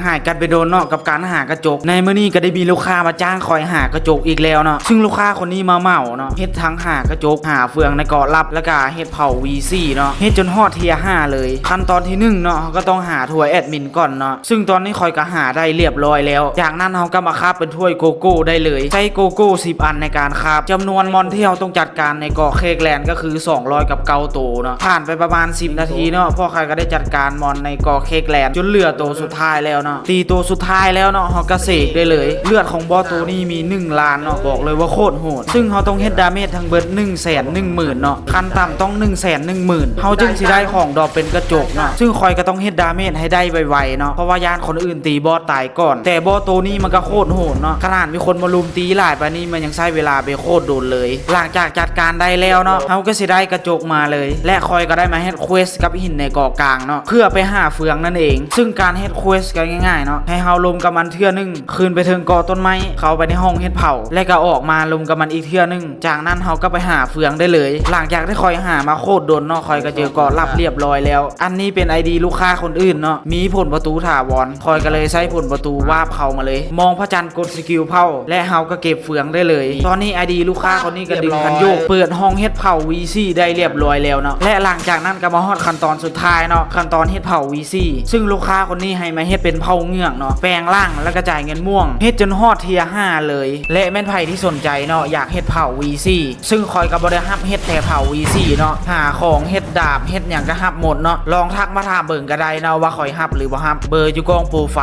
ຫາຍກັນໄປດົນເນາະ ກັບການຫາກະຈົກ. ໃນມື້ນີ້ກໍໄດ້ມີລູກຄ້າມາຈ້າງຂ້ອຍຫາກະຈົກອີກແລ້ວເນາະ ຊຶ່ງລູກຄ້າຄົນນີ້ມາເໝົາເນາະ ເຮັດທັງຫາກະຈົກ ຫາເຟືອງໃນເກາະລັບ ແລ້ວກໍເຮັດເຜົາວີຊີເນາະ ເຮັດຈົນຮອດເທີຍຫ້າເລີຍ. ຂັ້ນຕອນທີໜຶ່ງເນາະ ເຮົາກໍຕ້ອງຫາຖ້ວຍແອດມິນກ່ອນເນາະ ຊຶ່ງຕອນນີ້ຂ້ອຍກໍຫາໄດ້ລຽບລ້ອຍແລ້ວ. ຈາກນັ້ນເຮົາກໍມາຄາບເປັນຖ້ວຍໂກໂກ້ໄດ້ເລີຍ ໃຊ້ໂກໂກ້ສິບອັນໃນການຄາບ. ຈຳນວນມອນທີ່ເຮົາຕ້ອງຈັດການໃນເກາະເຄກແລນກໍຄືສອງຮ້ອຍກັບເກົ້າໂຕເນາະ. ຜ່ານໄປປະມານສິບນາທີເນາະ ພວກຂ້ອຍກໍໄດ້ຈັດການມອນໃນເກາະເຄກແລນ ຈົນເຫຼືອໂຕສຸດທ້າຍແລ້ວເນາະ. ຕີໂຕສຸດທ້າຍແລ້ວເນາະ ເຮົາກໍເສກໄດ້ເລີຍ. ເລືອດຂອງບອສໂຕນີ້ມີໜຶ່ງລ້ານເນາະ ບອກເລີຍວ່າໂຄດໂຫດ ຊຶ່ງເຮົາຕ້ອງເຮັດດາເມດທັງເບິດໜຶ່ງແສນໜຶ່ງໝື່ນເນາະ ຂັ້ນຕ່ຳຕ້ອງໜຶ່ງແສນໜຶ່ງໝື່ນ ເຮົາຈຶ່ງຊິໄດ້ຂອງດຣອບເປັນກະຈົກເນາະ. ຊຶ່ງຂ້ອຍກໍຕ້ອງເຮັດດາເມດໃຫ້ໄດ້ໄວໆເນາະ ເພາະວ່າຢ້ານຄົນອື່ນຕີບອສຕາຍກ່ອນ. ແຕ່ບອສໂຕນີ້ມັນກໍໂຄດໂຫດເນາະ ຂະໜາດມີຄົນມາລຸມຕີຫຼາຍປານນີ້ ມັນຍັງໃຊ້ເວລາໄປໂຄດດົນເລີຍ. ຫຼັງຈາກຈັດການໄດ້ແລ້ວເນາະ ເຮົາກໍຊິໄດ້ກະຈົກມາເລີຍ ແລະ ຂ້ອຍກໍໄດ້ມາເຮັດເຄວສກັບຫີນໃນເກາະກາງເນາະ ເພື່ອໄປຫາເຟືອງນັ້ນເອງ. ຊຶ່ງການເຮັດເຄວສກໍງ່າຍໆເນາະ ໃຫ້ເຮົາລົມກັບມັນເທື່ອໜຶ່ງ ຂຶ້ນໄປເທິງເກາະຕົ້ນໄມ້ ເຂົ້າໄປໃນຫ້ອງເຮັດເຜົາ ແລະ ກໍອອກມາລົມກັບມັນອີກເທື່ອໜຶ່ງ. ຈາກນັ້ນເຮົາກໍໄປຫາເຟືອງໄດ້ເລີຍ. ຫຼັງຈາກທີ່ຂ້ອຍຫາມາໂຄດດົນເນາະ ຂ້ອຍກໍເຈີເກາະລັບລຽບລ້ອຍແລ້ວ. ອັນນີ້ເປັນໄອດີລູກຄ້າຄົນອື່ນເນາະ ມີຜົນປະຕູຖາວອນ ຂ້ອຍກໍເລີຍໃຊ້ຜົນປະຕູວາບເຂົ້າມາເລີຍ ມອງພະຈັນ ກົດສະກິວເຜົ່າ ແລະ ເຮົາກໍເກັບເຟືອງໄດ້ເລີຍ. ຕອນນີ້ໄອດີລູກຄ້າຄົນນີ້ກໍດຶງຄັນໂຍກ ເປີດຫ້ອງເຮັດເຜົາວີຊີໄດ້ລຽບລ້ອຍແລ້ວເນາະ ແລະ ຫຼັງຈາກນັ້ນກໍມາຮອດຂັ້ນຕອນສຸດທ້າຍເນາະ ຂັ້ນຕອນເຮັດເຜົາວີຊີ ຊຶ່ງລູກຄ້າຄົນນີ້ໃຫ້ມາເຮັດເປັນເຜົ່າເງືອກເນາະ ແປງຮ່າງ ແລ້ວກໍຈ່າຍເງິນມ່ວງ ເຮັດຈົນຮອດເທີຍຫ້າເລີຍ. ແລະ ແມ່ນໃຜທີ່ສົນໃຈເນາະ ຢາກເຮັດເຜົາວີຊີ ຊຶ່ງຂ້ອຍກໍບໍ່ໄດ້ຮັບເຮັດແຕ່ເຜົາວີຊີເນາະ ຫາຂອງເຮັດດາບເຮັດຫຍັງກໍຮັບໝົດເນາະ. ລອງທັກມາຖາມເບິ່ງກໍໄດ້ເນາະ ວ່າຂ້ອຍຮັບຫຼືບໍ່ຮັບ ເບີຢູ່ກ້ອງໂປຣໄຟ